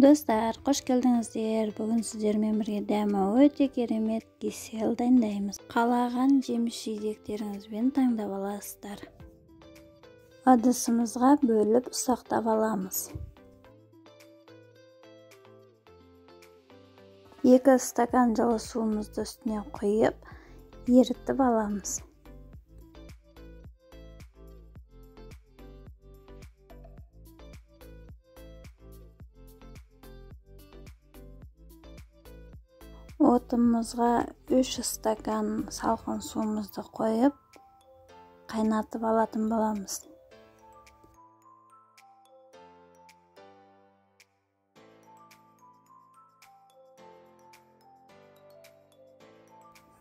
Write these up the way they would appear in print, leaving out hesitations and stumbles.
Достар, қош келдіңіздер. Бүгін сіздермен бірге дәмі өте керемет кисель дайындаймыз. Қалаған жеміс-жидектеріңізбен таңдап аласыздар. Ыдысымызға бөліп ұсақтап аламыз. 2 стакан жылы суымызды үстіне құйып, ерітіп аламыз. Отымызға 3 стакан салқын суымызды қойып, қайнатып алатын боламыз.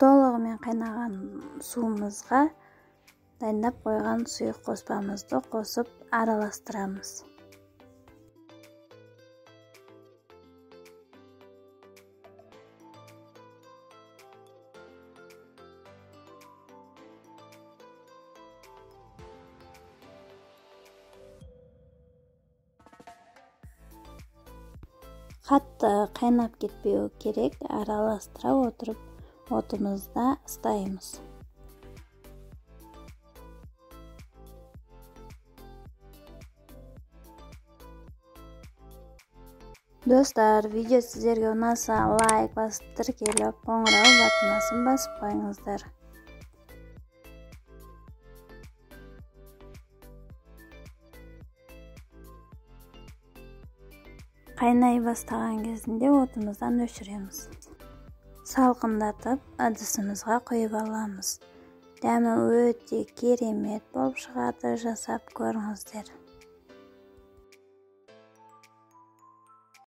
Толығымен қайнаған суымызға дайындап қойған сұйық қоспамызды қосып араластырамыз. Қатты қайнап кетпеуі керек, араластыра отырып отымызда ыстаймыз. Достар, видео сіздерге ұнаса лайк басып, тіркеліп, қоңырау батырмасын басып қойыңыздар. Қайнай бастаған кезінде отымыздан өшіреміз. Салқындатып, ыдысымызға құйып аламыз. Дәмі өте керемет болып шығады, жасап көріңіздер.